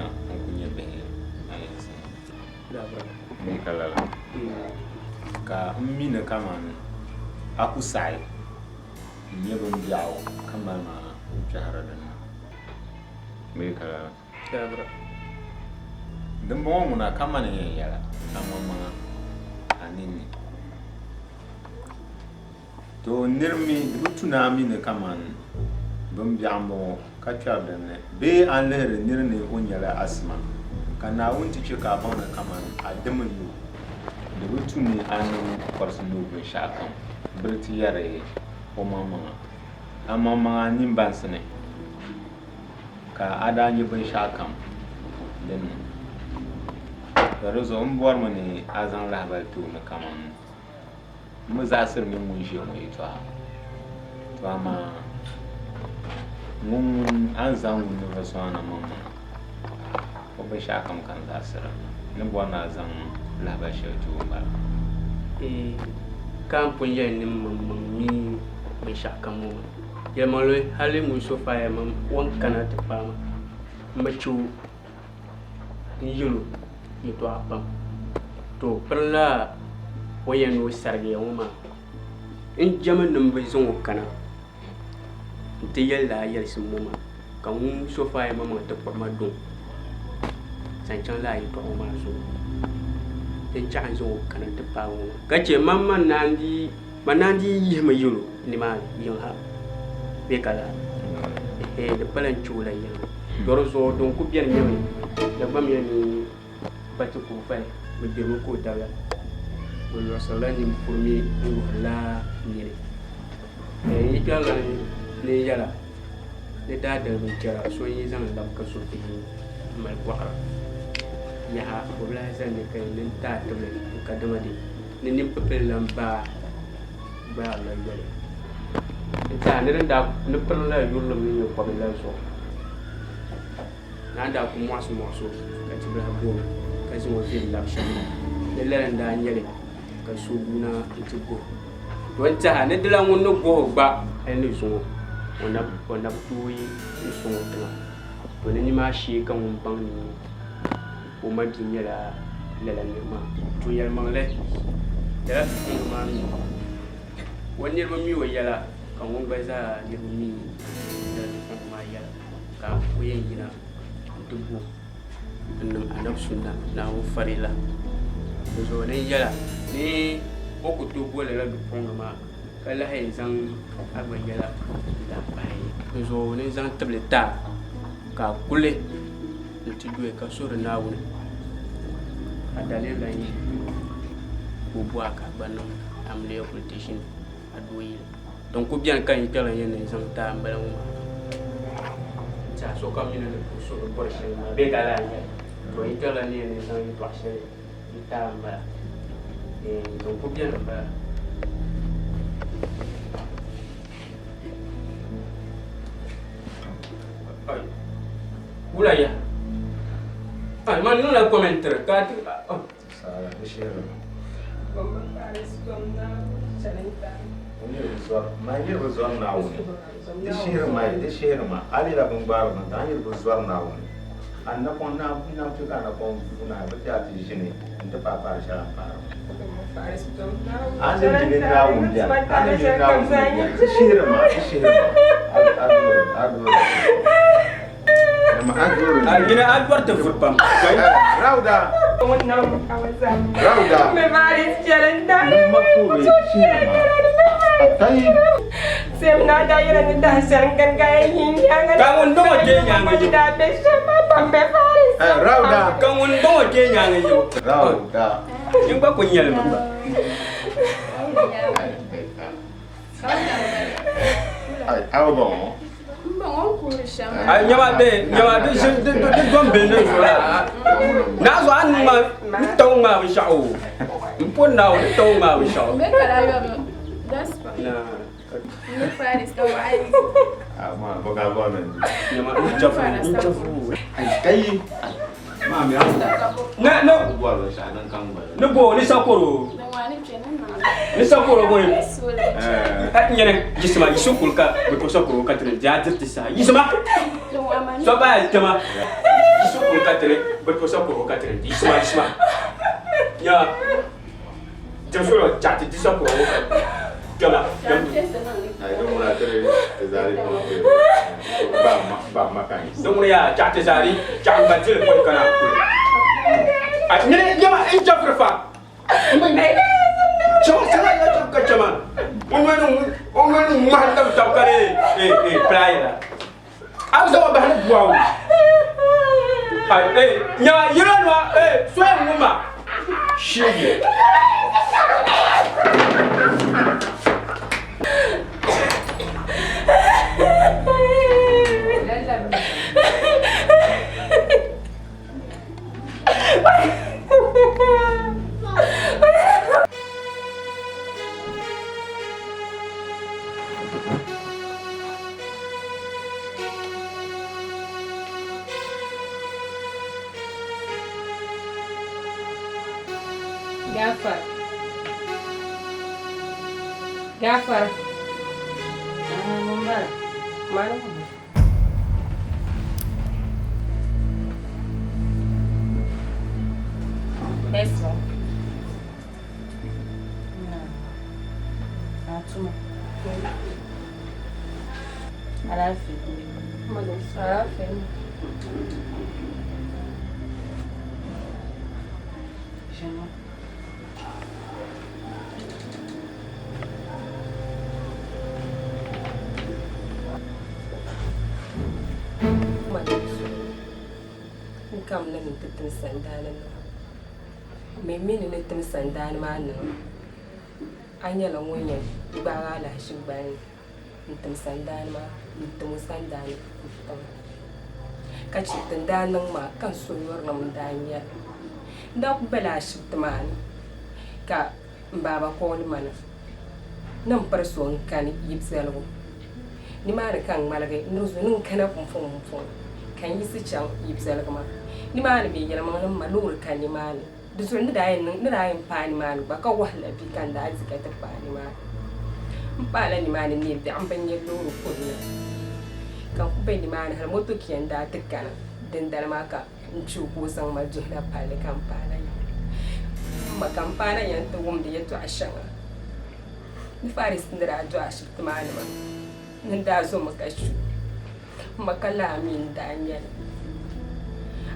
na n-kuli nyɛ bihi alinsi bee ka lala. Ka m mi ni kaman a ku saɣi n-nyɛ bimbiɛɣu ka mali ma n-kpɛhiri din na bee ka lala. Dimbɔŋɔ ŋuna ka mani yɛn yɛla amaŋmaŋa a ninni. To nir mi di bi tu ni a mi ni kaman bimbiɛɣu m-bɔŋɔ ka kpɛri din ni bee a ni lihiri nir ni o nyɛla asima, ka Naawuni ti chɛ ka a baŋ ni kaman a dim n-yo. Di bi tu ni a niŋ kɔrisi ni o binshɛɣukam biri ti yɛri omaŋmaŋa, amaŋmaŋa nimbansi ni ka a daa nya binshɛɣukam din niŋ. Ka di zuɣu m bɔrimi ni a zaŋ lahibali ti o ni kaman M mi zaɣisiri mini ŋun ʒiya ŋɔ yɛtɔɣa. To amaa ŋun ŋun a ni zaŋ ŋun ninvuɣ so a na maŋmaŋa, o binshɛɣukam ka n zaɣisira. N ni bɔri ni a zaŋ lahibal shɛli ti o m-bala. Eeh, ka m pun yɛli ni m maŋmaŋ mi binshɛɣukam ŋɔ maa. Yɛlimaŋli, hali ŋun so faaya mam o ni kana ti paai ma, m bi chɛ o. N yɛl o yɛtɔɣa pam. To pirila o yɛn ni o sarigiya ŋɔ maa, n jɛmanim bi zaŋ o kana nti yɛli lala yɛlisim ŋɔ maa, ka ŋun Sofai maŋmaŋ ti kpuɣi ma duŋ zaŋ chaŋ lala yɛtɔɣa ŋɔ maa zuɣu. Din chɛ a ni zaŋ o kana nti paagi ŋɔ maa, ka chɛ man man naan dii yihimi yɛl o nimaani yiŋ ha bee ka laa? Ɛhɛɛ, di pala n-chɛ o la yiŋa. To di zuɣu din ku beni nyɛmi, Dagbamya ni Bati ka o fali, bɛ dirimi ka o dabila. Bɛ luɣisirila nimpuri mi n-wuhirila nini. N yi kpɛrila ni n yɛla ni daadali binchɛra so n-yi zaŋ labi ka so bihi m-mali bɔɣiri. Yaha, o bi lahi zani ni ka yi ni n-taai tibili ni kadama di ni nimpipili lan baai gbaarila yoli. N tɛha ni din daa ni pirila yurilim ni nyɛ kɔbili la zuɣu, naa daa ku mɔɣisi mɔɣisi o ka ti bilahi bo o ka zaŋ o vili labi shɛm la. Ni lala n-daa nyɛ li ka so guuna nti guh o. To n tɛha ni dila ŋun ni guh o gba hali ni zuŋɔ o na bi tooi n-sɔŋ o tiŋa. To ni nimaa shee ka ŋun baŋ ni o ma bia nyɛla lala nir maa. To yɛlimaŋli, lala bipuɣiŋga maa mi o niriba mi o yɛla ka ŋun gba zaa niriba mi lala bipuɣiŋga maa yɛla ka o yɛn yina nti bo n-niŋ Anabi Sunna Naawuni farila. Di zuɣu ni yɛla ni o ku tooi bo lala bipuɣiŋga maa ka lahi zaŋ a gba yɛla n-lahi pahi. Di zuɣu ni zaŋ tibili ti a ka a kuli nti doya ka suhiri Naawuni a daliri lan yi ka o bo a ka a gba niŋ amiliya kuli ti ʒini a doo yili. Din kuli beni ka n yi kpɛrila n yɛn ni zaŋ ti a m-bala ŋɔ maa. N-tɛha sokam mi ni ni puhi suhuri bɔri shɛli maa bee ka lala n-nyɛ li. To n yi kpɛrila n ni yɛn ni zaŋ yɛtɔɣ shɛli n-ti a m-bala. Din kuli beni m-bala. Wula ya? Ai man niŋla commentary ka ti Sara di shehiri mi. Ma niriba zɔri Naawuni. Di shihiri ma, di shihiri ma. A leela bin gbaari bin a niriba zɔri Naawuni. A napɔŋ na na chɛ ka a napɔŋ vuuna bi ti a ti ʒini n-ti paai paari shɛli a ni paari ŋɔ. A ni mi ni Naawuni beni, a ni mi ni Naawuni mi beni. Di shihiri ma, di shihiri ma. A duri, a duri. Nyini a dɔri ti vuri pam. Rauda. Rauda. Ka ŋun dɔŋɔ kpe nyaaŋa yibu. Rauda. Ka ŋun dɔŋɔ kpe nyaaŋa yibu. Rauda. N gba ku nyɛli mi gba. Nyɛma di nyɛma di ʒi di di dom bili ni zuɣu la naa zuɣu a ni ŋma ni taw ŋmaa binshaɣu o n po naaw ni taw ŋmaa binshaɣu. Nyɛma n chafu n chafu. Ne ne ne bo ni sakoro ni sakoro bo eh nyene jisma yisu kulka be ko sakoro ka tire ja dirti sa jisma so ba tema yisu kulka. kuli ka tiri bi to sa kuri ka tiri yiɣisima yiɣisima nya dim solo chaɣ ti di sa kuri ŋɔ ka kpɛma kpɛm Din ŋuni yaa chaɣ ti zaari chaɣ n gba dili pɔi kana kuli a nini nyɛma n jɛfiri fa ka chɛma o noli ni ŋmahi tabi tabi ka di pilaaya la a bi zaŋ o bahi ni bua o nyɛma yino nua soya n ŋun ma shege Gafar. Gafar. Ah, mun bara. Best one. Atuma. Alaafee. Alaafee. Ʒini. N kamina ni n ti tim sandaani niŋ. Mi mi ni ni tim sandaani maa niŋ a nyɛla ŋun yɛn gbaagi alahichi gbali ni n-tim sandaani maa n-tim o sandaani tiŋa ka chɛ ti ni daa niŋ maa ka n so yurilim n-daa nya li. N daa kuli bela ashibiti maa ni ka m baaba kooli ma na ni m piri so n-kani yibisaligu. Nimaani ka n ŋmaligi ni di zo ni n kana pumpɔŋ pumpɔŋ ka n yiɣisi chaŋ yibisaligu maa. Nimaani mi yɛlimaŋli m ma loori ka nimaani. Di zuɣu ni daa yɛn paai nimaani gba ka wahala bi ka n daa di ka ti paai nimaani. M paala nimaani neei biɛɣu m bi nya loori kurili ka n ku be nimaani hali motokia n-daa ti kana dindali maa ka n che o ka o zaŋ ma duhila palli ka m paana ya. M ma ka m paana ya nti wumdi yɛtɔɣa shɛŋa ni Faris ni daa dɔɣi ashibiti maa ni maa ni daa zo mi ka shu. M ma ka laa mi n-daa nya li.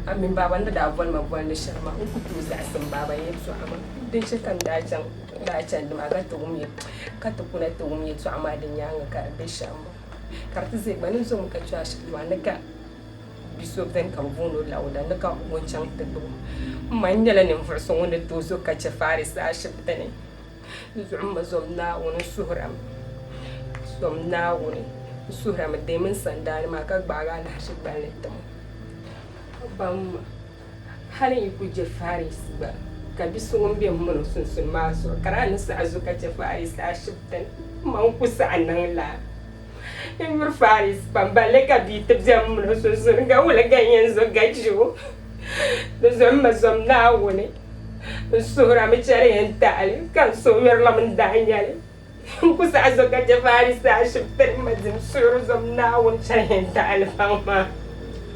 A mini baaba ni daa boli ma bolindi shɛli maa, n ku tooi zaɣisi m baaba yɛtɔɣa maa. Din chɛ ka n daa chaŋ daa chandi maa ka ti wum ka ti kuna ti wum yɛtɔɣa maa di nyaaŋa ka di be shɛm maa. Ka di ti ʒe gba ni zomi ka kpe ashibiti maa ni ka bi so beni ka bɛ booni o Lawuda ni ka o chaŋ ti gbubi o. M ma n nyɛla ninvuɣ so ŋun ni tooi zo ka chɛ Faris ashibiti ni. Di zuɣu m ma zom Naawuni n suhirimi, zom Naawuni n suhirimi deemi n sandaani maa ka gbaagi alahichi gballi tim o. Baŋ ma, hali n yi kul je Faris gba, ka bi so ŋun be m min o sunsuuni maa zuɣu ka daa ni saɣi zo ka chɛ Faris ashibiti ni, m ma n ku saɣi niŋ lala. N yuri Faris pam, balle ka bia ti be m min o sunsuuni ka wula ka n yɛn zo ka chɛ o? Di zuɣu m ma zom Naawuni. N suhirami chɛli ya n taɣili ka n suhuyurilim n-daa nya li. N ku saɣi zo ka chɛ Farisi ashibiti ni ma dim suhuri zom Naawuni chɛli ya n taɣili baŋ maa.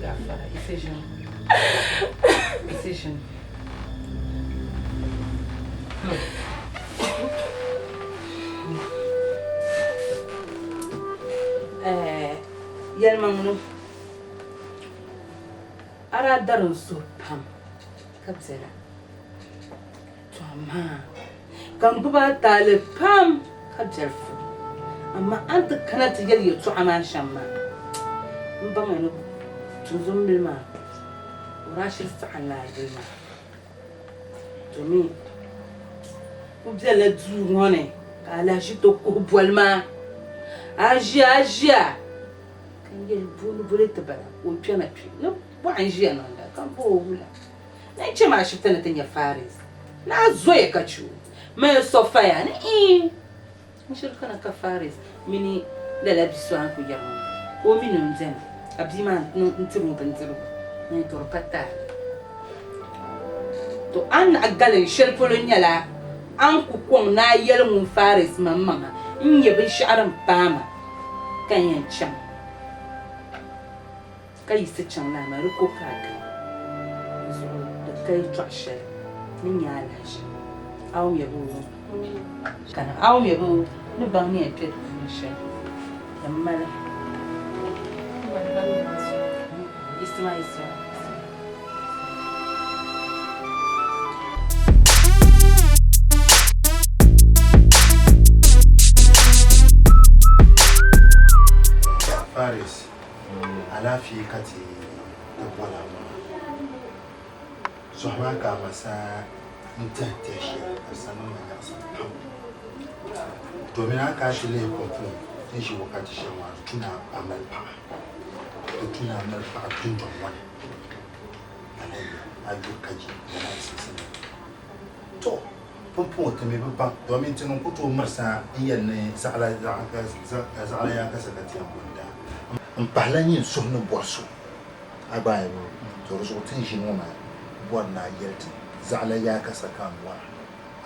Gafara, Ise ʒini. Ise ʒini. Eh, yɛlimaŋli, a daa dari n suhu pam. Ka biɛla. To amaa ka n gbubi a taali pam ka biɛri fu. Amaa a ni ti kana ti yɛli yɛtɔɣa maa shɛm maa, m baŋya ni tinzun bili maa o daa shiri saɣim la a yuli maa. Domin kul bela duu ŋɔ ni ka alahichi ti kuhi boli ma, A ʒiya, a ʒiya! Ka n yɛli, Booni boli ti bala ka o kpɛna kpe ni Bɔɣa n-ʒiya niŋda ka m bo o wula? Ni n chɛ ma ashibiti ni ti nya Faris ni a zoya ka chɛ o mali sɔfaya ni iin n shiri kana ka Faris mini lala bi so a ni kuli yɛri ŋɔ maa ka o mi ni m beni ka bia maa n-tiri o bindirigu ni ka di pa taali. To a ni naɣ galim shɛli polo nyɛla a ni ku kɔŋ ni a yɛli ŋun Faris maŋmaŋa n-nyɛ binshɛɣu din paai ma ka n yɛn chaŋ. Ka yiɣisi chaŋ laa maa, di ko ka a gili. Ka yɛtɔɣ shɛli ni nyɛ alahichi, a wumya bɛ wum. Ka niŋ a wumya bɛ ni baŋ ni yɛn kpe di puuni shɛli. Di mali. Yiɣisima, yiɣisima. Faris, alaafee ka ti ti bɔla maa. Zuɣu maa ka a ma sa n-tɛhi tɛhi shɛli ka di sa niŋ ma nyaɣisim pam. Domin a ka a ti lihi pumpɔŋ ni ʒi wakati shɛli maa, di tu ni a mali paɣa. Di tu ni a mali paɣa dundɔŋ ŋɔ ni. Lala n-nyɛ a yuri ka je lala a simsi ni. Tɔ! Pumpɔŋɔ ti mi bi baŋ domin ti ni ku tooi mirisi a n-yɛli ni zaɣila ka zaɣila yaa ka sa ka ti yɛn bo n-daa. M pahila nyin suhu ni bɔri so a gba a yi bi to di zuɣu ti ni ʒini ŋɔ maa bɔri ni a yɛli ti zaɣila yaa ka sa ka m bɔra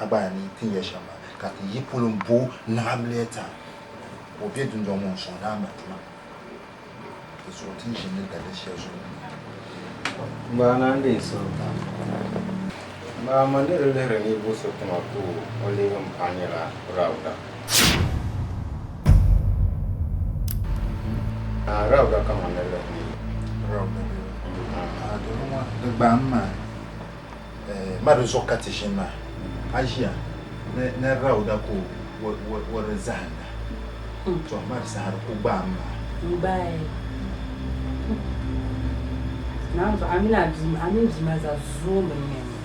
a gba a ni ti ni yɛli shɛm maa ka ti yi polo m-bo niŋ amiliya ti a ka o be dundɔŋ ŋɔ n-sɔŋdi a ma tuma. Di zuɣu ti ni ʒini ni daliri shɛli zuɣu M ba naa n-deei suhu pam. M ba man ni di lihiri ni yi bo so tima ka o leegi m paɣa nyɛla Rauda. Rauda ka man ni lihi ni. Rauda bee? Di ŋɔ di gbaam maa ma di zuɣu ka ti ʒini maa. A ʒiya ni Rauda ka o di zahinda. To ma di saha di ku gbaam maa. N gbaai. Naanzuɣu a mini a bia a mini bia maa zaa zoombi n-nyɛ ma.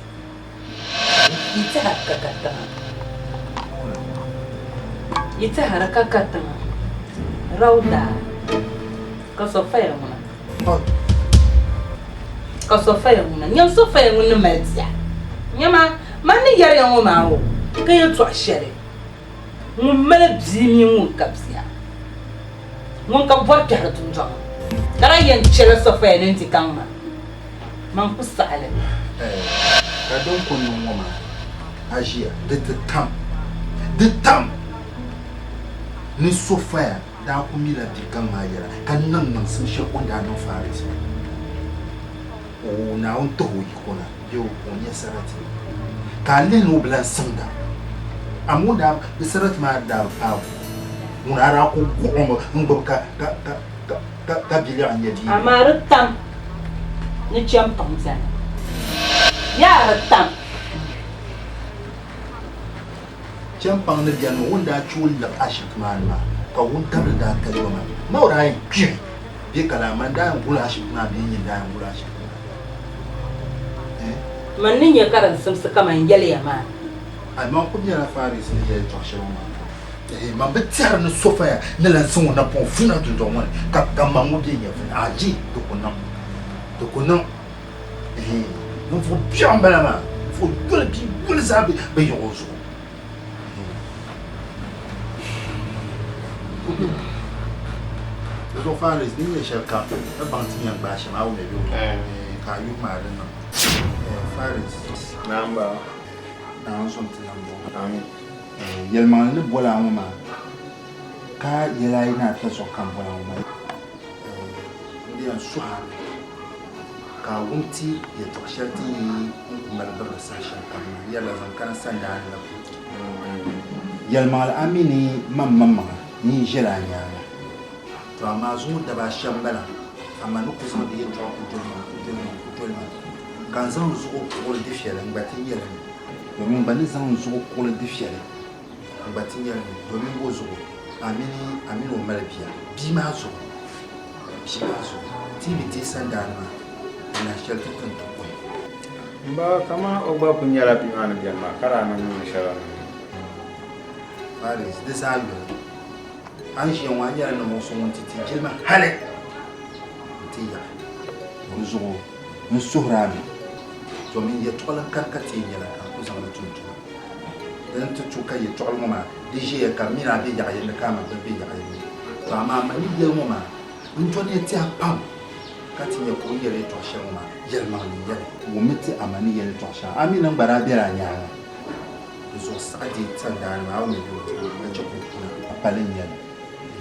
Yi tɛha ka katiŋa. Yi tɛhiri ka katiŋa. Rauda, ka Sofia ŋuna. Ka Sofia ŋuna. Nyam Sofia ŋun ni mali bia. Nyama, man ni yɛri ya ŋɔ maa o ka yɛtɔɣ shɛli. Ŋun mali bia mini ŋun ka bia. Ŋun ka bɔri kpɛhiri dundɔŋ ni, ka daa yɛn chɛla Sofia ni nti kaŋ ma, man ku saɣi li. Ka din ku niŋ ŋɔ maa, a ʒiya, di ti tam, di tam ni Sofia daa ku mila bia gaŋ maa yɛla, ka niŋ niŋsim shɛli o ni daa niŋ Faris maa. O Naawuni tahi o yiko na bee o ka o nya sarati, ka a lihi ni o bi lan siŋda. Amaa o daa di sarati maa daa bi paag o, ŋuna a daa kul guɣ o mi n-gbibi ka ka ka ka ka ka biliɛɣu n-nyɛ bia. Amaa di tam ni chɛmpaŋ beni. Yaa di tam! Chɛmpaŋ ni beni o ni daa chɛ o lab ashibiti maa ni maa, ka wuntabili daa kali o maa. Ma o daa yɛn kpimi bee ka laa man daa yɛn guli ashibiti maa bee nyin daa yɛn guli ashibiti maa? Eh? Man ni nya ka din simsi kaman yɛliya maa. Ai, man kul nyɛla Faris ni yɛli tɔɣ shɛli ŋɔ maa. Ehe, man bi tɛhiri ni Sofia ni lan zaŋ o napɔŋ vuna dundɔŋ ŋɔ ni, ka ka man ŋɔ bee nyɛvili. Aji, di ku niŋ. Di ku niŋ. Ehe, ninvuɣ biɛɣu m-bala maa. Ninvuɣ yoli bia yoli zaa be bɛ yiɣ o zuɣu. Di zuɣu Faris, di ni nyɛ shɛlikam, ni baŋ ti ni yɛn gbaai shɛm, a wumya bɛ ka a yuri maa di niŋ. Faris. Naam ba. Naawuni zom ti nam bɔŋɔ. Amin. Yɛlimaŋli ni boli a ŋɔ maa, ka yɛl a yi ni a ta zuɣu ka m boli a ŋɔ maa. N di yɛn suhi a mi ka a wum ti yɛtɔɣ shɛli ti yi n-ku mali birili saha shɛlikam maa yɛrila zaŋ kana sandaani la polo. Yɛlimaŋli a mi ni man maŋmaŋa ni n ʒiɛla a nyaaŋa. To amaa zuŋɔ daba ashɛm m-bala, amaa ni ku zaŋ di yɛtɔɣa ku doli ma, ku doli ma, ku doli ma, ka n zaŋ n zuɣu kuɣili difiɛli n gba ti nyɛ li mi. Domin n gba ni zaŋ n zuɣu kuɣili difiɛli n gba ti nyɛ li mi, domin bɔ zuɣu a mini a mini o mali bia, bia maa zuɣu, bia maa zuɣu, ti yi bi deei sandaani maa, di lahi shɛli ti ti ni ti kuhi. M ba, kaman o gba kul nyɛla bia maa ni beni maa, ka daa niŋ niŋ shɛli o ni niŋ. Faris, di zaa yoli, a ni ʒiya ŋɔ, a nyɛla ninvuɣ so ŋun ti ti jilima hali nti yaɣi. Di zuɣu n suhir a mi, domin yɛtɔɣili n-kani ka ti yɛn nyɛla ka n ku zaŋ li tum tuma. Di ni ti tu ka yɛtɔɣili ŋɔ maa di ʒiɛya ka m mini a be yaɣ yini ka a ma gba be yaɣ yini. Tɔ amaa man ni yɛli ŋɔ maa, n dɔniya tɛha pam ka ti nya ka o ni yɛli yɛtɔɣ shɛli ŋɔ maa yɛlimaŋli n-nyɛ li. Wummi ti a ma ni yɛli yɛtɔɣ shɛŋa, a mi ni n gba daa bela a nyaaŋa. Di zuɣu saɣi deei sandaani maa, a wummi bɛ o ti ka chɛ ka o kuna. A pali n-nyɛ li.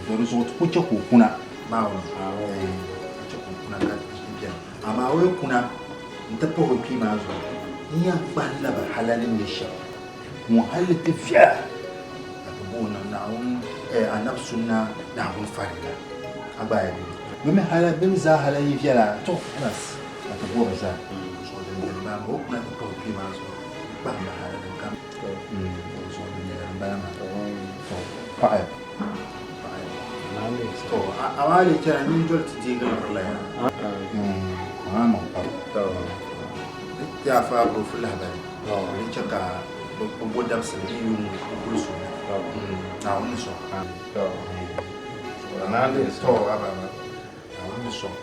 Tɔ di zuɣu ti ku chɛ ka o kuna. Maawuni, ka chɛ ka o kuna ka di beni. Amaa o yi kuna nti pahi o kpee maa zuɣu. N yɛn kpahim la bɛ halali ni nyɛ shɛm ŋɔ hal ni ti viɛla ka ti booni Naawuni anabi sunna Naawuni farila. A gba yi bɛ bɛ mi hala bɛ mi zaa hala yi viɛla, to halas ka ti bo bɛ zaa. Zuɣu din beni maa o kuna ti pahi o kpee maa zuɣu n-kpahim ba hala din kam. Zuɣu din nyɛla din bala maa. To paɣiya. Paɣiya. To amaa lee chana nyin doli ti deegi liɣiri la yaa. Amaa niŋ pam. Di ti a fa aburofu lahibali. Di chɛ ka bɛ bo dabisili bɛ yuŋ kuli so na. Naawuni ni sɔŋ. To aba aba. Naawuni ni sɔŋ.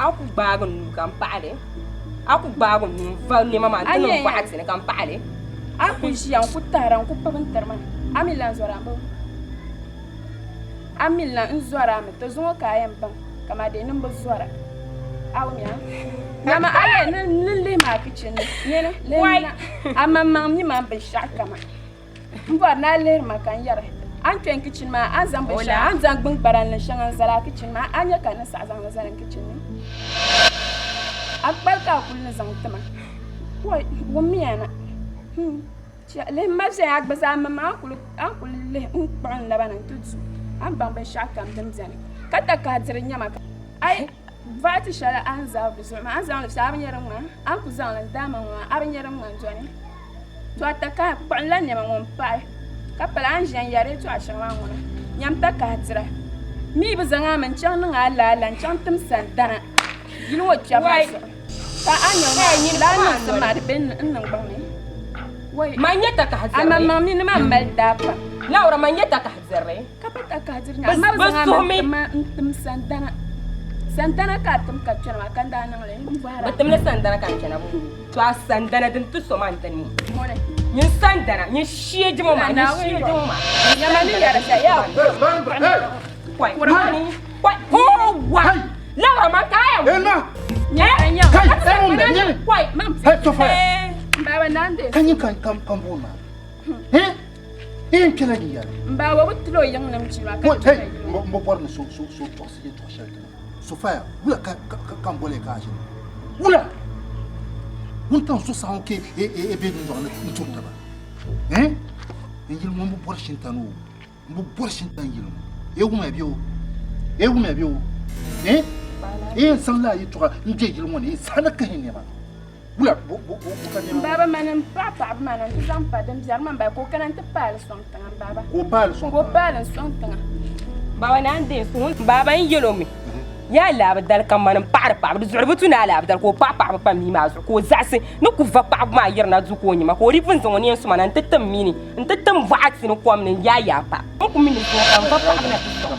A ku gbaagi n nuu ka n paɣi li. A ku gbaagi n nuu n-va nɛma maa nti niŋ bɔɣati ni ka n paɣi li. A ku ʒiya n-ku tahira n-ku pibi n-tiri ma. A mi lan zɔri a mi. A mi lan n zɔri a mi, to zuŋɔ ka a yɛn baŋ kaman dee ni m bi zɔra. A wumya? Nyama a yɛn ni lihi ma a kichin ni. Nyini, lihi na. A maŋmaŋ mi ma binshɛɣu kama. M bɔri ni a lihiri ma ka n yɛri a ni kpe n kichin maa, a ni zaŋ binshɛɣu, a ni zaŋ gbiŋgbaranli shɛŋa n-zali a kichin maa, a nya ka n ni saɣi zaŋ li zali n kichin ni? A kpali ka a kul ni zaŋ ti ma. Pɔi, wummiya na. Hmm, chɛ, lihi ma viɛnya, a gba zaa maŋmaŋ a ni kul lihi n-kpuɣi n naba ni nti du, a ni baŋ binshɛɣukam din beni, ka takahi diri nyama. Ai, vaati shɛli a ni zabi di zuɣu maa, a ni zaŋ li shɛli a bi nya di ŋmaa, a ni ku zaŋ li n-daai ma ŋɔ maa, a bi nya di ŋma n-dɔni. To a takahi kpuɣinla nɛma ŋɔ m-paɣi. Ka pali a ni ʒiya n-yɛri yɛtɔɣ shɛŋa maa ŋuna, nyam takahi dira. M mi bi zaŋ a mi n-chaŋ niŋ a laala n-chaŋ tim sandana yili ŋɔ kpɛbu maa zuɣu. Ka a nya maa, lala niŋsim maa di be n niŋgbuŋ ni. Wai, a maŋmaŋ mi ni man mali daa pam. Laura, man nyɛ takahi dirili. Ka pa takahi diri nya, a ma bi zaŋ a mi n-tim sandana. Sandana ka a tim ka kpɛna maa, ka n daa niŋ li m-bɔhiri a. Bɛ timli sandana ka n kpɛna ŋɔ. To a sandana din ti so maa n-dini ŋɔ. Nyin sandana, nyin shee dimo maa, nyin shee dimo maa. Nyama ni yɛri shɛli yaa Kɔi, kɔi, hoo wa! Laura man ka a yɛn Kai, eh, mun bɛ, nyini. Kɔi, Hey, Sofia. n baaba naan de. Ka nyin kan kan kan bo maa. Eh? Eh, n kpɛla di yɛli. N baaba bi tiri o yiŋnim jilima ka Bo, kpɛla hey, yili ŋɔ. n bo bɔri ni so so so tɔɣisi yɛltɔɣa shɛli ti ma. Sofia, wula ka ka ka n boli ka a ʒini? Wula? Wuntaŋ zuɣusaa ŋɔ ka e e e be dundɔŋ ni n turi taba. Eh? N yili ŋɔ n bi bɔri shintani o. N bi bɔri shintani yili ŋɔ. E wumya bɛ o. E wumya bɛ o. Eh? E n zaŋ lala yɛltɔɣa n be yili ŋɔ ni n saha ni kahi nɛma. Wula bo bo bo ka nɛma N baaba mani n paɣi paɣaba maa na n-ti zaŋ pa din biɛri maa m-bahi ka o kana nti paai li sɔŋ tiŋa n baaba. Ka o paai li sɔŋ Ka o tiŋa? paai li n-sɔŋ tiŋa. Baba naa n-deei suhu. Baaba n yɛl o mi, Yaa laabidali ka mani m-paɣiri paɣiba, di zuɣu di bi tu ni a laabidali ka o paɣi paɣiba pam mii maa zuɣu ka o zaɣisi ni ku va paɣibu maa yirina du ka o nyima ka o di pun zaŋ o neen suma na nti tim mini nti tim bɔɣati ni kom ni n-yaai yaa pa. N ku mi ni zuŋɔ ka n va paɣiba na ti sɔŋ.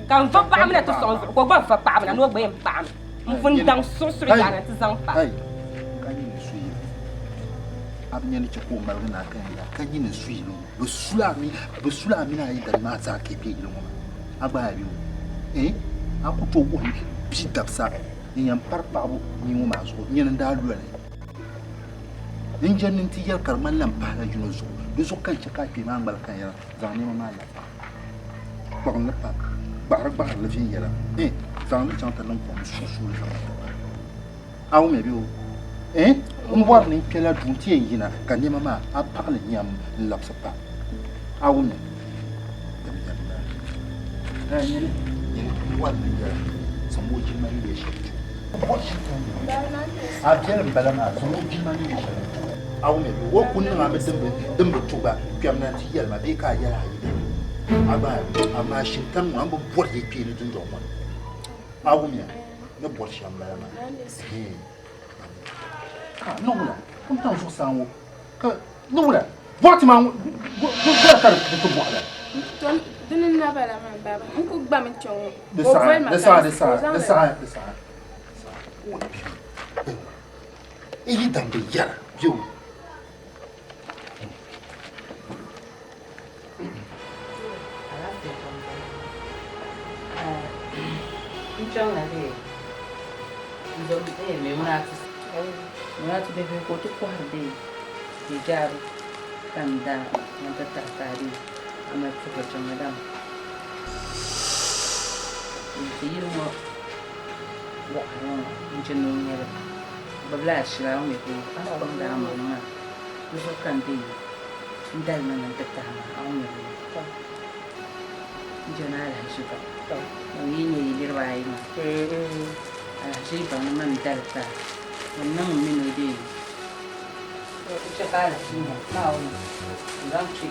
Ka n va paɣiba na ti sɔŋ zuɣu ka o gba va paɣiba na ni o gba yɛn paɣimi. N pun daŋ suɣusuɣu yaa na ti zaŋ pa. Ka nyin ni su yili a bi nya ni chɛ ka o maligi na ka yɛn yaa ka nyin ni su yili ŋɔ bɛ sula a mi bɛ sula a mini a yidana maa zaa ka yi be yili ŋɔ maa a gba a bi o eh a ku tooi wuhi bia dabisa n yɛn pari paɣibu nii ŋɔ maa zuɣu nyini n-daa loli n jɛndi nti yɛli ka di ŋmanila m pahila yino zuɣu di zuɣu ka n chɛ ka a kpee maa ŋmaligi ka n yɛra zaŋ nɛma maa labi pa kpuɣim li pa gbaɣiri gbaɣiri li viɛnyɛla eh zaŋ li chaŋ ti niŋ kom suui suui zaŋ li pa a wumya bee o eh n bɔri ni n kpɛla duu nti yɛn yina ka nɛma maa a paɣi li nyam n labisi pa a wumya dam yɛli maa eh nyini nyini n bɔri ni n yɛla zaŋ o jilima ni yɛ shɛli ti o bɔri shɛli a biɛli n bala maa zaŋ o jilima ni yɛ shɛli ti o A wumya bee? O ku niŋ a mi din bi tu gba kpɛm na nti yɛli ma bee ka a yɛli a yidana a gba amaa shintaŋ ŋɔ a ni bi bɔri yi kpeeni dundɔŋ ŋɔ ni. A wumya ni bɔri shɛm m-bala maa. Ɛhɛn. Ah, ni wula? Wuntaŋ zuɣusaa ŋɔ ka ni wula? Bɔɣiti maa ŋɔ wula ka di ti bɔɣi lala? Dini n-na bala maa baaba, n ku gbami kpe ŋɔ. Di saɣi, di saɣi, di saɣi, di saɣi, di saɣi. N yi damdi yɛra bɛ o. N chaŋla bee n-zom Maimunatu Maimunatu bihi ka o ti kɔhiri bee hijaabi ka n daa na ti tahi tahi bee a mali puhiri jiŋli dama n-ti yili ŋɔ wɔɣili ŋɔ n-jin o nyɛli gbubila ashili a mi bɛ a kpaŋdi a maŋ maa di zuɣu ka n deei n dalima na n-ti tahi ma a mi bɛ n jɛn alahiʒi baŋ o yi nyɛ yi niriba ayi maa alahiʒi yi baŋ ni man dali tahi o niŋ m mini o deei n chɛ ka alahiʒi nya Naawuni n zaŋ kpi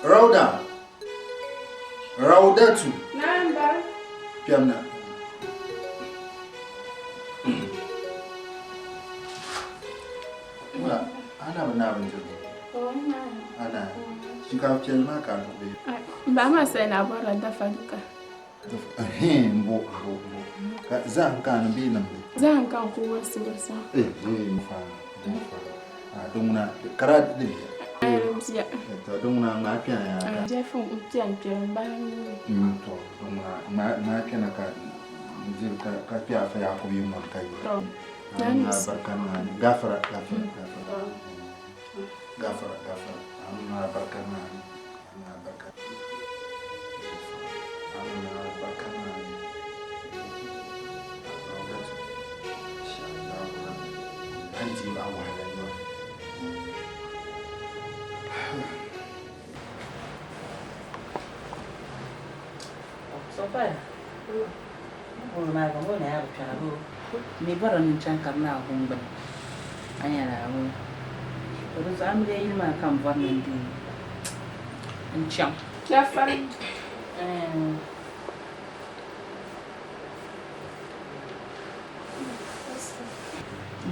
Rauda Raudatu. Na'am ba. Kpɛmna. Wula, a na bi naai bindirigu? A naai. Shinkaafa piɛlli maa ka a duɣi bee? Ba maa sayi ni a bɔrila dafa duka. Ɛhɛn, m bo, m bo, m bo. Ka zahim ka a niŋ bee nimdi? Zahim ka n ku wurisi wurisi. Ɛhɛn, m fa, m fa. A di ŋuna, kara di biya. Di biya. To di ŋuna ŋmaai kpɛna yaa ka. Jɛfu n kpɛm kpɛm m bahi n nuu. To di ŋuna ŋmaai kpɛna ka n diri ka ka kpɛ afa Yakubu yi ŋɔni ka yi. To. A niŋ a barika niŋ a ni. Gafara gafara gafara. Gafara gafara. A niŋ a barika niŋ a ni. A niŋ a barika. A mi nyɛ alibarika maa ni Rawdatu insha-Allahu Rabbi a ni deegi a wahala nyɔri. Sofia, bɔri maa ka ŋɔ na yaa bi kpɛra boo. Mi bɔri ni n chaŋ ka bɛ naa guŋ gbuni a nyɛla boo. To di zuɣu amiliya yili maa ka n bɔri ni n deei n chaŋ. Jafari.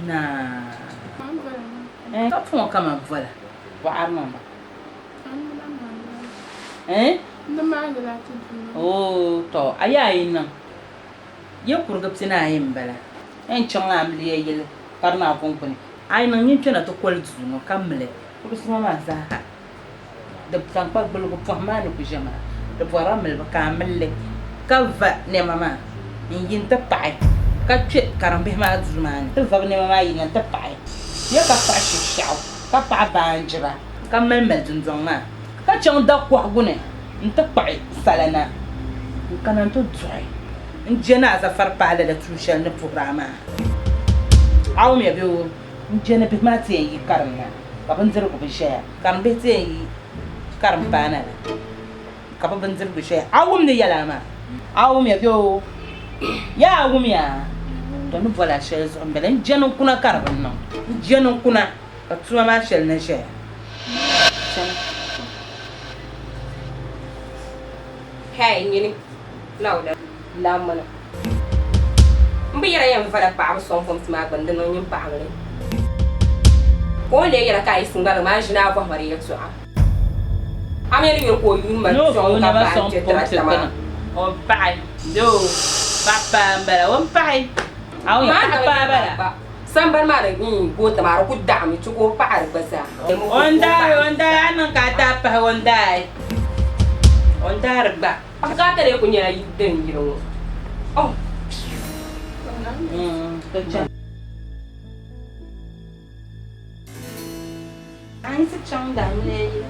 Naa. Ka puŋɔ kaman vola bɔɣiri ŋɔ maa. Oo, tɔ a yaa yi niŋ ya kurigi pinaayi m-bala. N chaŋla amiliya yili ka di maa kuŋkuni. A yi niŋ nyin kpɛna ti koli duu ŋɔ ka mili kuɣusi ŋɔ maa zaaha. Di taŋkpagbiligu pɔhim maa ni ku ʒe maa, di bɔrila milibu ka a mili li ka va nɛma maa n-yi nti paɣi ka kpe karimbihi maa duu maa ni. Ti va bɛ nɛma maa yina nti paɣi ya ka paɣi shishɛɣu ka paɣi baanjira ka malimali dundɔŋ maa ka chaŋ dakɔhigu ni nti kpuɣi sala na n-kana nti duɣi n-je ni a zafari paai lala tuun shɛli ni puhiri a maa. A wumya bee o? N-je ni bihi maa ti yɛn yi karim na ka bindirigu bi ʒɛya, karimbihi ti yɛn yi karim paana la ka bɛ bindirigu ʒɛya. A wum ni yɛla maa? A wumya bee o? Yaa a wumya? Tɔ ni boli a shɛli zuɣu m-bala. N-je ni n kuna ka di bi niŋ. N-je ni n kuna ka tuma maa shɛli na ʒɛya. Chani. Hey nyini Lauda lammi na. M bi yɛra yɛn vala paɣaba sɔŋ fomsi maa gbuni di niŋ nyin paɣaba ni. Ka o ni lee yɛra ka a yiɣisi ŋmaligi maa ʒini a bɔhima di yɛltɔɣa. A mi ni yuli ka o yuuni ma sɔŋ ka bahi n-kpe tirata maa. O ni paɣi doo paɣa paa m-bala o ni paɣi a wum ya paɣa paa bala. Sambani maa ni goota maa di ku daɣimi chɛ ka o paɣi di gba zaa. O ni daai o ni daai a ni niŋ ka a daa pahi o ni daai o ni daari gba. Bukaata lee kuli nyɛla din yiri ŋɔ. Oh. A yi ti chaŋ daamiliya yili.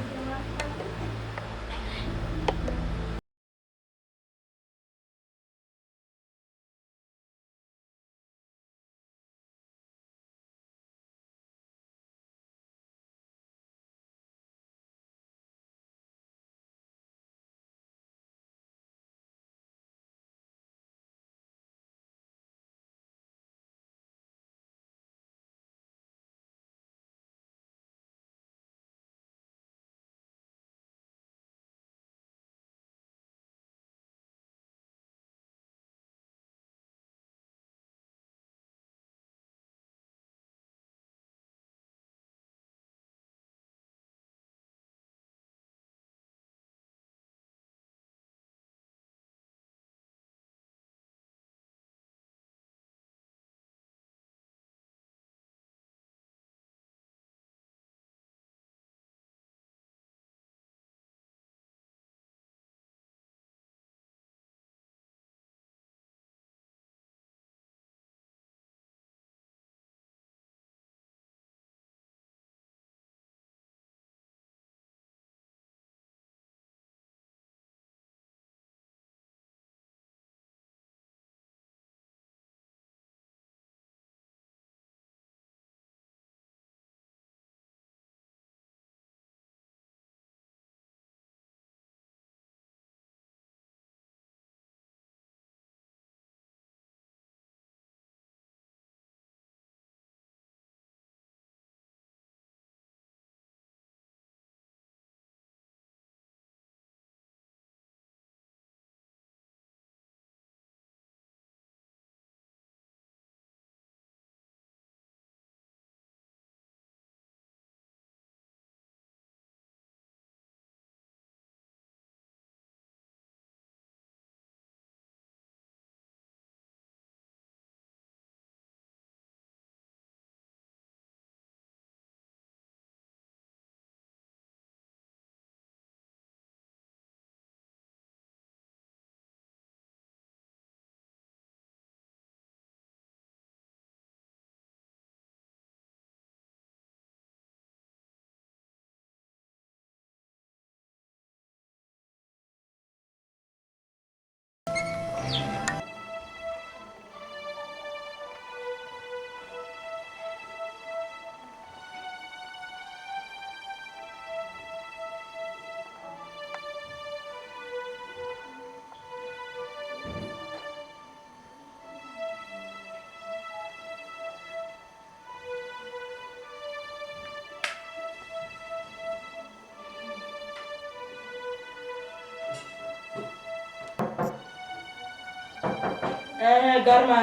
Eh, garima.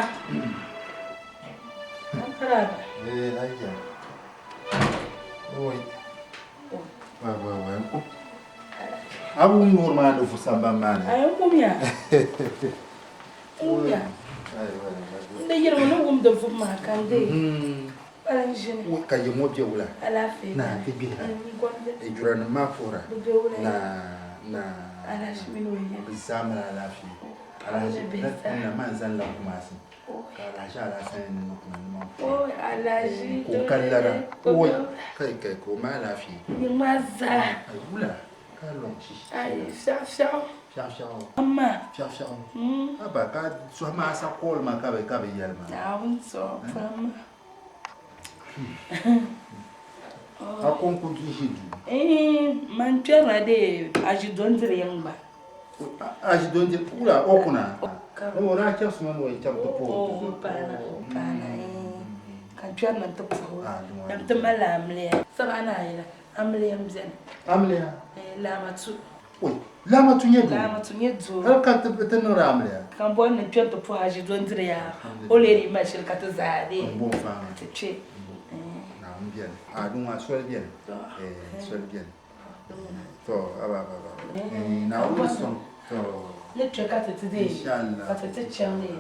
An kara ba. Eh, lafiya. Oi. Wai, wai, wai. A wum noori maa ni vu sambani maa ni. Ai, n wumya. N wumya. N di yirimi ni wumdi vubu maa ka n deei. Kpala n ʒini. Ka yi ŋɔ be wula? Alaafee. Na ti gbihi ha. Juranim maa puhira. Bɛ be wula? Na, na. Alahaji mini o yiŋ. Bɛ zaa mali alaafee. Alahaji, na man zani la Kumasi. Ka Alhaji Alhassan ni ni kuna nima Oi, Alhaji. Ka o ka lara. Oi, kai kai ka o mali alaafee. Yiŋ maa zaa. Ai wula ka lɔŋ shi. Ai, fiɛɣu fiɛɣu. Fiɛɣu fiɛɣu. Amma. Fiɛɣu fiɛɣu. Haba ka suhi maa sa call ma ka bɛ ka bɛ yɛli ma. Naawuni sɔŋ pam ma. A ko n ku ʒi duu. Man kpɛrina dee aʒi dondiri yiŋ gba. Aʒi dondiri wula o kuna? O daa chɛbisi ma ni o yi chaŋ ti puhi o. O paana o paana ka n kpɛrina ti puhi o dama ti malila amiliya. Saba ni ayi la amiliya m-beni. Amiliya? Laamatu. Oi, Laamatu nyɛ doo? Laamatu nyɛ doo. Hali ka ti niŋdi amiliya? Ka n bɔri ni n kpɛri ti puhi aʒi dondiri yaa. O leeri yi mali shili ka ti zaa dee. M bo n faama. Ti kpe. Naawuni beni. A di ŋɔ soli beni. Soli beni. To, aba aba aba. Naawuni ni sɔŋ. To. Ni kpe ka ti ti dee. Inshallah. Ka ti ti chaŋ dee.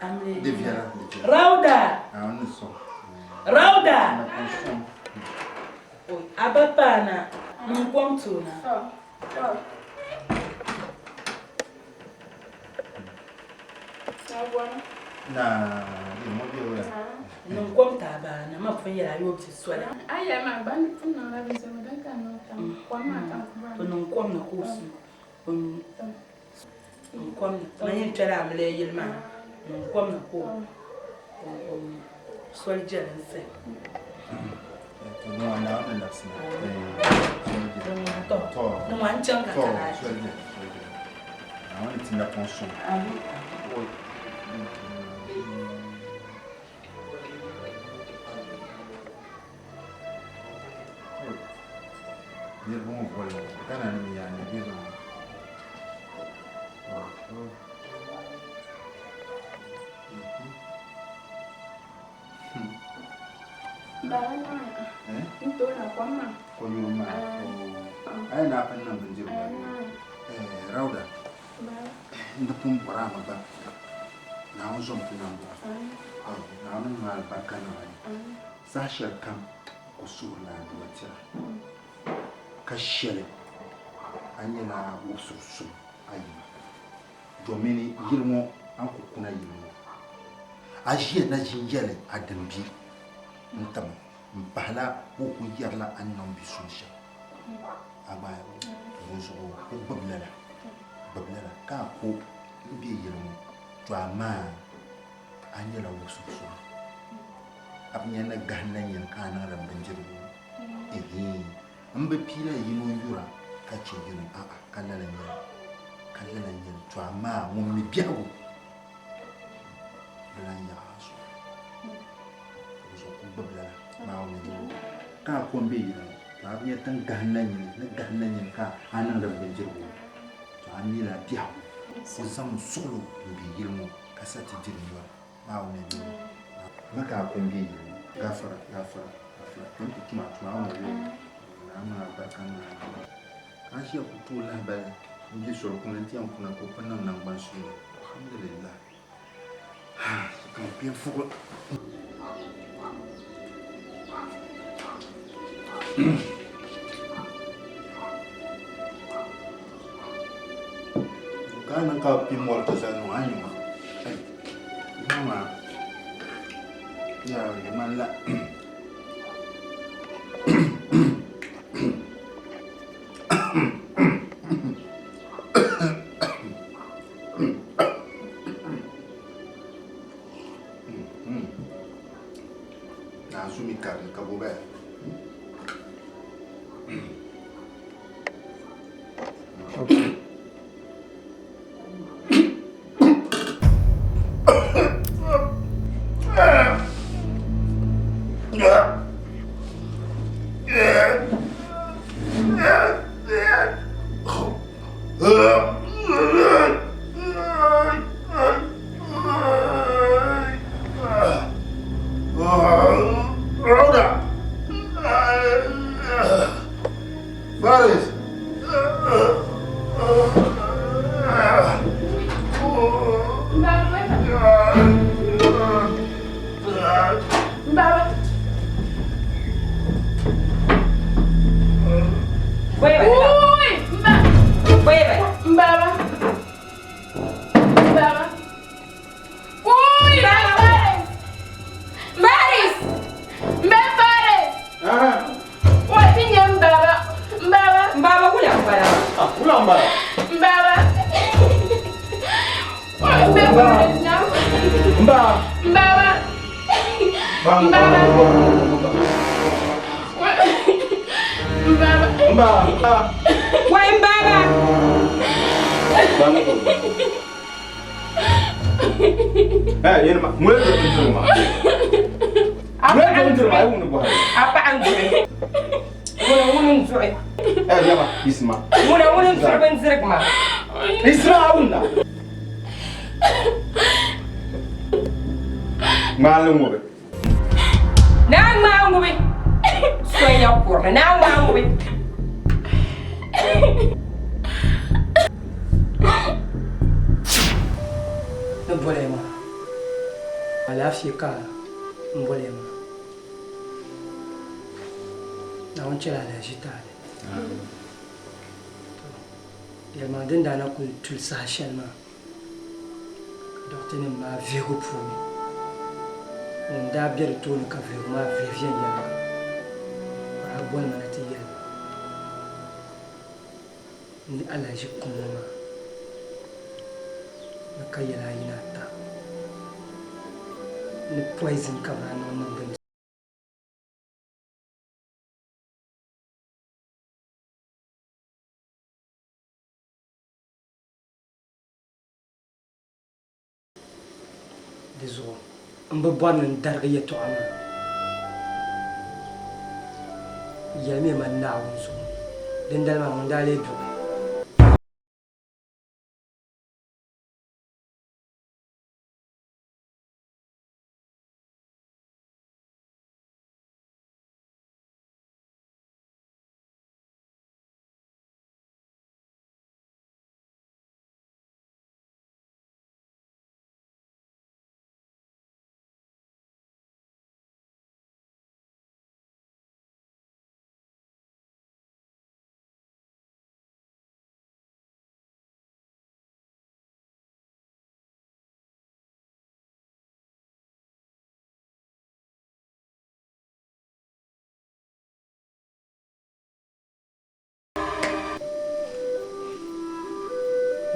Amiliya. Di viɛla, di viɛla. Rauda! Naawuni ni sɔŋ. Rauda! Naawuni sɔŋ. A ba paana, niŋ kom tooi na. Na, di ŋɔ bɛ wula. Niŋ kom ti a baana, ma pun yɛli a yoo bi soli. A yɛli maa gba ni pun niŋla bindirigu din ka niŋ tam kom maa ka n ku bɔri. To niŋ kom na ka o su o nyu. Niŋ kom na, man yɛn kpɛla amiliya yili maa, niŋ kom na ka o nyu. Soli jɛli n sani. Niŋ n chaŋ ka kana. Amin. Niriba ŋɔ boli Ghana nim yaa ni bɛ zaŋ Bala maa n tooi na kom maa. Ko nyuri maa. A yi na pun niŋ bindirigu maa. Rauda. N di pun bɔri a mi gba. Naawuni zom ti nambu. Naawuni niŋ alibarika niŋ a ni. Saha shɛli kam ku suhirila adua tira. Ka shɛli a nyɛla wubisiri suŋ a yiŋa. Domini yili ŋɔ a ni ku kuna yili ŋɔ, a ʒiya na ʒi n-yɛli a dimbi n-tim m-pahila ka o ku yɛrila a ni niŋ bi suŋ shɛm. A gba dinzuɣu ku gbibi lala, gbibi lala ka a ku m-be yili ŋɔ, to amaa a nyɛla wubisiri suŋ. A bi nya ni gahinda nyini ka a niŋdi m bindirigu? Ɛhii. M bi piila yino yura ka chɛ yino, a'a, ka lala n-nyɛ li, ka lala n-nyɛ li. To amaa ŋun mi biɛhigu bi lan yaɣ a zuɣu. Dinzuɣu kul gbibi lala Naawuni ni yɛli ka a ko m-be yili ŋɔ, to a bi nya ti ni gahinda nyini, ni gahinda nyini ka a niŋdi m bindirigu ŋɔ, to a mila biɛhigu ku zaŋmi suɣilo m-be yili ŋɔ ka sa ti diri nyɔri. Naawuni ni yɛli ma ka a ko m-be yili ŋɔ, gaafara, gaafara. N ti tum a tuma ŋɔ yoli, Naawuni alibarika niŋ a ni. Ka a ʒiya ku tooi lahibali m-be soli kuni nti yɛn kuna ka o pun niŋ naŋgban suuni. Alhamdulillah. Ka m kpe n-fuɣi. Ka a niŋ ka bɛ pii mɔri ti zali ŋɔ, a ni nya ŋɔ. Maa yaa di ŋmanila Naanzu mi karili ka bo baya. Wuui! M ba! M baba! M baba! Wuui! M Faris! M Faris! M Faris! Wa ti nya m baba! M baba! M baba wula m-bala maa? Wula m-bala? M baba! Wa m Faris nya M ba! M baba! M baba! M baba! M ba! Wai m baba! Eh, yɛn ma, ŋuni diri bindirigu maa? Ŋuni diri bindirigu maa? A yi wum ni bɔhiri. A paɣa n-duɣi. Ŋuna ŋuni n-duɣi. Eh, yɛma, yiɣisima. Ŋuna ŋuni n-duɣi bindirigu maa. Yiɣisima, a wum na. Ŋmaali ŋubi. Naa ŋmaa ŋubi. Soya kurili, naa ŋmaa ŋubi. Ni boliya maa, alaafee ka n boliya maa. Naawuni chɛla alahiʒi taali. Yɛlimaŋli din daa na kuli tuli saha shɛli maa, ka dɔɣitɛnim maa vihigu puuni, ŋun daa be di tooni ka vihigu maa vihi viɛnyɛliŋga, o daa boli ma na ti yɛli ma ni alahiʒi kum ŋɔ maa ni ka yɛla ayi ni ata ni poison ka bɛ daa niŋ niŋ bindirigu. Di zuɣu m bi bɔri ni n darigi yɛtɔɣa maa. Yɛlimiya ma Naawuni zuɣu, dindali maa ŋun daa lee duɣi.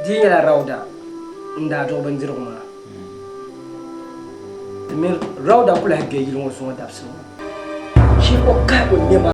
Di nyɛla Rauda n-daa duɣi bindirigu maa. Ti mini Rauda ku lahi be yili ŋɔ zuŋɔ dabisili ŋɔ. Shee o kahi o nɛma.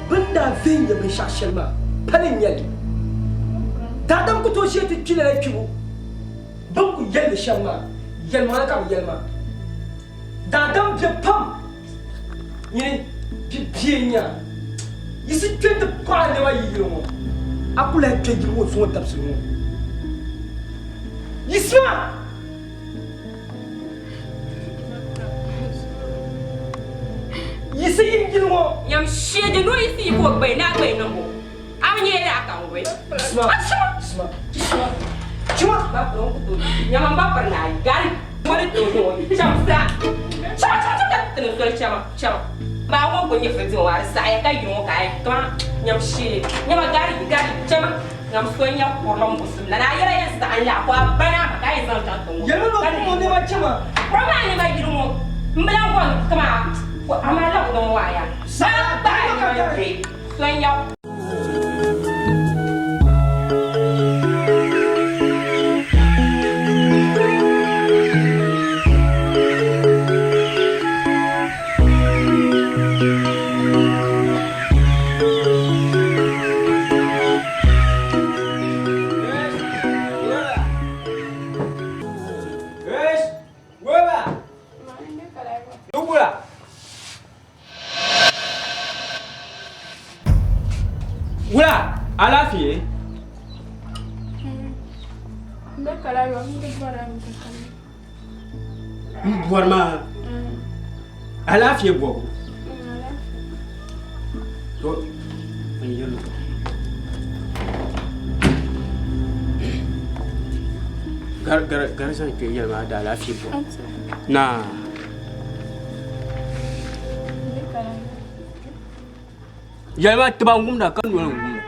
Bɛ ni daa vihi nya binshɛɣu shɛli maa, pali n-nyɛ li. Daadam ku tooi shee ti kpi lala kpibu. Bɛ ni kul yɛli li shɛm maa, yɛlimaŋli ka bɛ yɛli maa. Daadam biɛ pam nyini bi bie n-nya yiɣisi kpe nti paɣi a nɛma yi yili ŋɔ. A ku lahi kpe yili ŋɔ zuŋɔ dabisili ŋɔ. Yiɣisima! Yiɣisi yim yili ŋɔ. Nyam shee di noli yiɣisi yi ka o gbaya ni a gbaya niŋbu a bi nyɛ laa ka ŋubi. Sima, sima, sima, chima. Nyama m ba piri naai gari moli ti o cham sa chama chama chama ka ti ni soli chama chama maa ŋɔ ku nyɛ fili maa di saɣaya ka yili ŋɔ ka a yɛn kama nyam shee nyama gari gari chama. Nyam so n-nyɛ kurili mbusim lana, a yɛla yɛn saɣim la a ku a bana ma ka a yɛn zaŋ chaŋ tiŋ ŋɔ. Yɛlimi ni o kum o nɛma chɛ ma. Kuri maa nɛma yili ŋɔ m-bi lan bɔni kaman amaa laɣigu ŋɔ a ya. Bana gbaai nɛma n-kpe so n-nyɛ. Wula? Wula? Alaafee? N be kala yɔ, n di bɔra n ka kani. N bɔri maa alaafee bɔbu. To n yɛli gari gari gari zaŋ kpɛ yɛli maa da alaafee bɔbu. Naa. Yɛli maa tiba n wumda ka noli n wumda.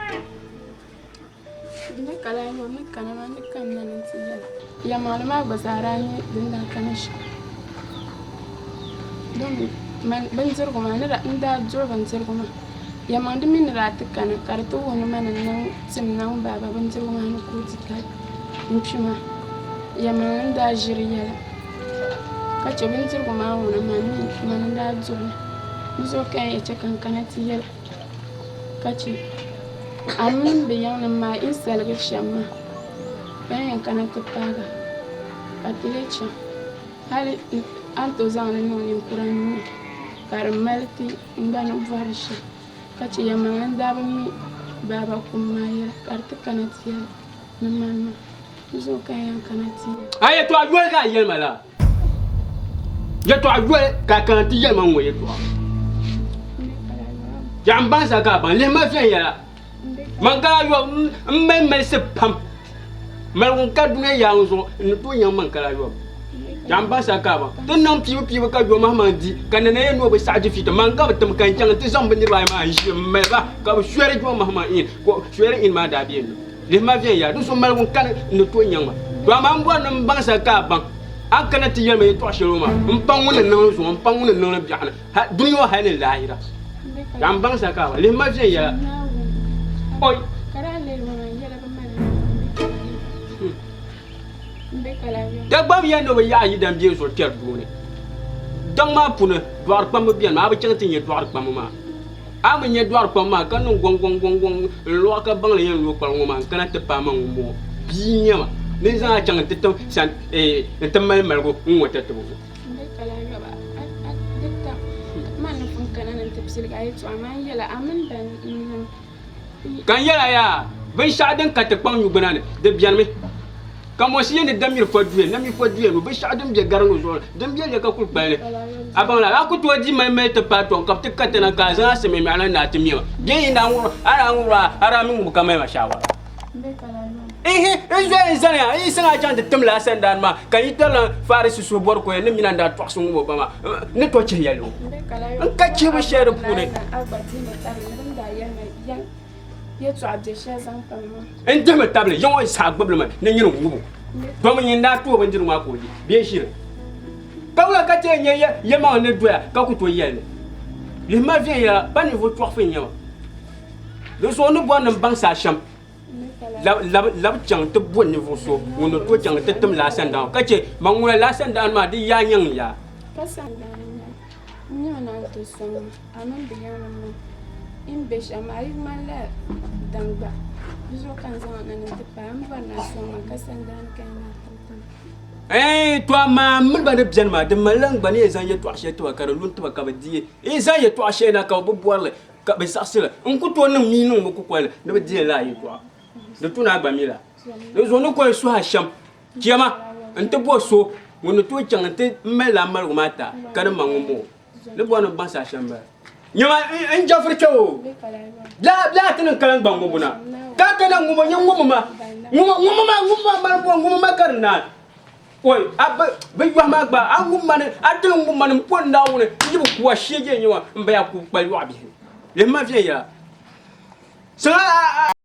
N ni kala ŋɔ ni kana maa ni kanna ni nti yɛli yɛlimaŋli maa gba zaa daa nyɛ din daa kana shɛm. Domi bindirigu maa n daa duri bindirigu maa yɛlimaŋli di mi ni daa ti kana ka di ti wuhi ni ma ni niŋ tim niŋ baaba bindirigu maa ni ka o di ka n kpi maa yɛlimaŋli n daa ʒiri yɛla ka chɛ bindirigu maa ŋuna mani n-daa duri li di zuɣu ka n yɛn chɛ ka n kana ti yɛli. Ka chɛ a mini bɛ yiŋnim maa yi saligi shɛm maa, bɛn yɛn kana ti paag a, ka ti lee chaŋ. Hal a ni tooi zaŋ li niŋ ninkura nuu ni, ka di mali ti n gba ni bɔri shɛm. Ka chɛ yɛlimaŋli n-daa bi mi baaba kum maa yɛla, ka di ti kana ti yɛli ni mani maa. Di zuɣu ka n yɛn kana ti yɛli. A yɛtɔɣa yoli ka a yɛli ma laa? Yɛtɔɣa yoli ka a kana ti yɛli ma ŋ-ŋɔ yɛtɔɣa. Yaɣa m-baŋ sa ka a baŋ lihi ma viɛnyɛla. Man ka a yɔbu m mali malisi pam. Maligu n ka dunia yaaŋa zuɣu n ni tooi nyaŋ man ka a yɔbu. Yaɣa m-baŋ sa ka a baŋ. Ti niŋ piibupiibu ka yɔ mahimaŋ di ka nana yɛn ni o bi saɣi di fiiti. Man ka bɛ tim ka n chaŋ nti zaŋ bɛ niriba ayi maa n-ʒi m-mali ba ka bɛ shɔri yɔ mahimaŋ in ka shɔri in maa daa be n ni. Lihi ma viɛnyɛla, di zuɣu maligu n-kani n ni tooi nyaŋ ma. To amaa m bɔri ni m baŋ sa ka a baŋ a ni kana ti yɛli ma yɛtɔɣ shɛli ŋɔ maa, m paŋ ŋun ni niŋ li zuɣu, m paŋ ŋun ni niŋ li biɛɣuni, hal dunia ŋɔ hal ni laahira. Ka m baŋ sa ka a baŋ. Lihi ma viɛnyɛla. Oi! Dagbam yɛli ni bɛ yaɣi yi dan bia zuɣu kpɛri doo ni. Daŋ maa puuni dɔɣirikpamba beni maa, a bi chaŋ ti nya dɔɣirikpamba maa. A mi nya dɔɣirikpamba maa ka niŋ gɔŋgɔŋgɔŋgɔŋ n-lɔɣi ka baŋ li yɛn lo kpariŋ ŋɔ maa n-kana ti paai ma ŋun bɔŋɔ bia n-nyɛ ma ni n zaŋ a chaŋ nti tim san nti mali maligu n-ŋɔ tatabo ŋɔ. Ka n yɛl a yaa, binshɛɣu din ka ti kpaŋ nyugbuna ni, di benimi. Ka Mɔsi yɛli ni damiri fɔduya, namiri fɔduya ni binshɛɣu din be gariŋ ŋɔ zuɣu ni, din be li ka kul kpali li. A baŋ la, a ku tooi di malimali ti paai tɔŋ, ka bɛ ti ka ti na ka a zaŋ a simimiɣu na ni a ti me ma. Bee yi daa ŋubir a daa ŋubir a, a daa mi ŋubi ka mali ma shaawara. Ihi, n zoya n-zani ya, n yi saŋ a chaŋ ti tim lala sandaani maa, ka n yi tarila Farisi suhu bɔri koya ni mina n-daa tɔɣisi ŋub o ba maa, n ni tooi chihi ya li o. N ka chihibu shɛli di puuni. N dihimi tabili ya ŋɔ n-saha gbibili ma ni nyini ŋub o, domi nyini daa ti o bindirigu maa ka o di bee ʒiri. Ka wula ka ti yɛn nya yɛlimaŋli ni doya ka ku tooi yɛli li? Lihi ma viɛnyɛla pa ninvuɣ chɔɣifu n-nyɛ ma. Di zuɣu ni bɔri ni m baŋsi a shɛm, labi chaŋ ti bo ninvuɣ so ŋun ni tooi chaŋ ti tim lala sandaani ŋɔ, ka chɛ man ŋuna lala sandaani maa di yaa nyaŋ yaa. Ka sandaani maa n-nyɛ o naan tooi sɔŋ ma, a mini bɛ yaŋnim maa yi ni be shɛm maa, yi ŋmanila daŋ gba. Di zuɣu ka n zaŋ a na ni nti paai a ni bɔri ni a sɔŋ ma, ka sandaani ka yi naan tim ti ma. Ɛɛn, to amaa m mini ba ni beni maa, di malila n gba ni yɛn zaŋ yɛtɔɣ shɛli ti ba ka di lu n-ti ba ka bɛ di yi zaŋ yɛtɔɣ shɛli na ka bɛ bi bɔri li ka bɛ zaɣisi li, n ku tooi niŋ mii niŋ bɛ kukoli ni ni bɛ di lala yɛtɔɣa. Di tu ni a gba mi la. Di zuɣu ni koli suhi a shɛm, chɛma nti bo so ŋun ni tooi chaŋ nti mali lala maligu maa ti a, ka di ma ŋun bɔŋɔ. Ni bɔri ni baŋsi a shɛm m-bala. Nyama n jɛfiri kpe o, bɛ a ti niŋ kalan gbaŋ ŋubu na, ka a kana ŋubu nyɛ ŋubu ma, ŋubu ma, ŋubu ma, mali bɔ ŋubu ma ka di naai. Oi, a bi bi yɔhi maa gba, a ŋub ma ni, a dini ŋub ma ni m pɔri Naawuni, n yi bi ku a shee je n-nyɛ ma, m baya ku kpali yɔɣu bihi. Lihi ma viɛnyɛla. Saŋa a.